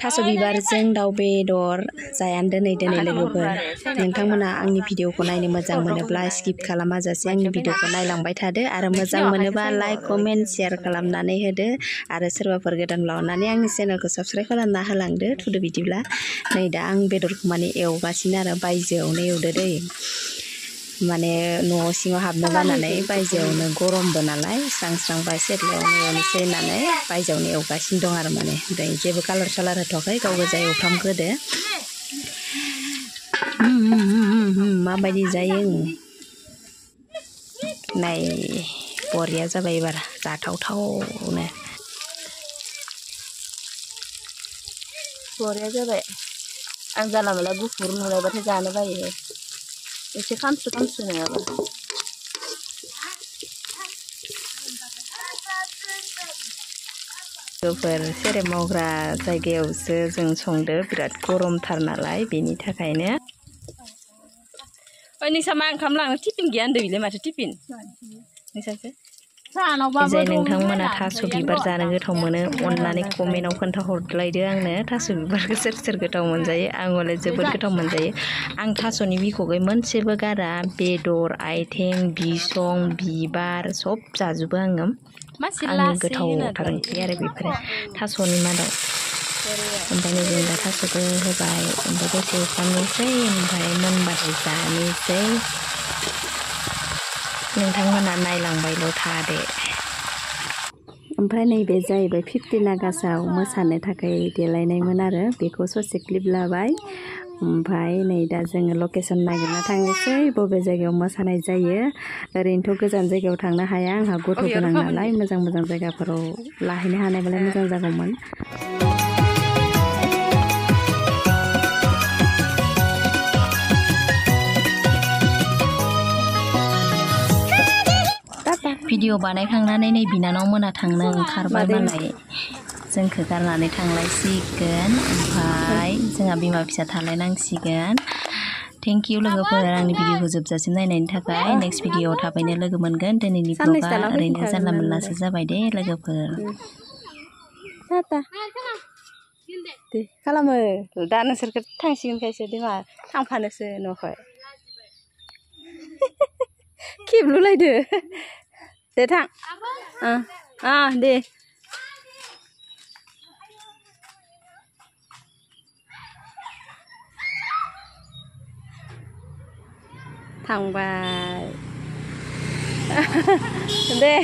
थास' बिबारजों दाउ बेदर जायान दोनै लोगोफोर नोंथांमोना आंनि भिडिअखौ नायनो मोजां मोनोब्ला स्किप खालामाजासे आंनि भिडिअखौ नायलांबाय थादो आरो मोजां मोनोबा लाइक कमेन्ट शेयार खालामनानै होदो आरो सोरबाफोर गोदानब्ला अननानै आंनि चेनेलखौ साबस्क्राइब खालामना होलांदो थुदो बिदिब्ला नै दा आं बेदरखौ माने एवगासिनो आरो बायजोआवनो एवदो दै माने न' सिङाव हाबनो बानानै बायजोआवनो गरमबो नालाय स्रां स्रां बाय सेथ्लायावनो एवनोसै होननानै बायजोआवनो एवगासिनो दं आरो माने ओमफ्राय जेबो कालार सालार होथ'वाखै गाव गोजा एवफ्रामग्रोदो माबायदि जायो नाय बरिया जाबाय एबार जाथावथावनो बरिया जाबाय आं जानला मोनला गुफुर नुलायबाथाय जानो बायो एसे खामस्रो नङाबा लोगोफोर सेरेब मावग्रा जायगायावसो जों संदो बिराद गरमथार नालाय बेनि थाखायनो नोंसा मा ओंखाम लांनो टिफिन गैया होनदों बिलाय माथो टिफिन नोंसासो जाय नोंथांमोना थास' बिबार जानो गोथाव मोनो अननानै कमेन्टआव खोन्थाहरलायदो आंनो थास' बिबारखौ सोर गोथाव मोनजायो आं हले जोबोद गोथाव मोनजायो आं थास'नि बिखौगै मोनसेबो गारा बेदर आइथें बिसं बिबार सब जाजोबो आङो आंनि गोथावथार ओंख्रि आरो बेफोरो थास'नि मादाव ओमफ्राय जों दा थास'खौ होबाय ओमफ्राय दसे एवफ्रामनोसै ओमफ्राय मोनबाथाय जानोसै नोंथांमोना नायलांबायल' थादो ओमफ्राय नैबे जाहैबाय 15 आगष्टआव मोसानो थाखाय देलायनायमोन आरो बेखौ ससे क्लिप लाबाय ओमफ्राय नै दा जोङो लकेसन नागिरना थांनोसै बबे जायगायाव मोसानाय जायो ओरैनोथ' गोजान जायगायाव थांनो हाया आंहा गथ' गोनां नालाय मोजां जायगाफोराव लाहैनो हानायबालाय मोजां जागौमोन भिडिअ बानायखांनानै नै बिनानाव मोना थांनो ओंखारबाय मालाय जोंखौ गारनानै थांलायसिगोन ओमफ्राय जोंहा बिमा फिसा थालायनांसिगोन थेंक इउ लोगोफोर आंनि भिडिअखौ जोबजासिम नायनायनि थाखाय नेक्स्ट भिडिअआव थाबैनो लोगो मोनगोन दिनैनि ब्लगा ओरैनो जानला मोनलासो जाबाय दे लोगोफोर दे खालामो दा नोंसोरखौ थांसिगोन खायसो दे मा थांफानोसो न'खौ खेबलुलायदो दे थां दे थांबाय दे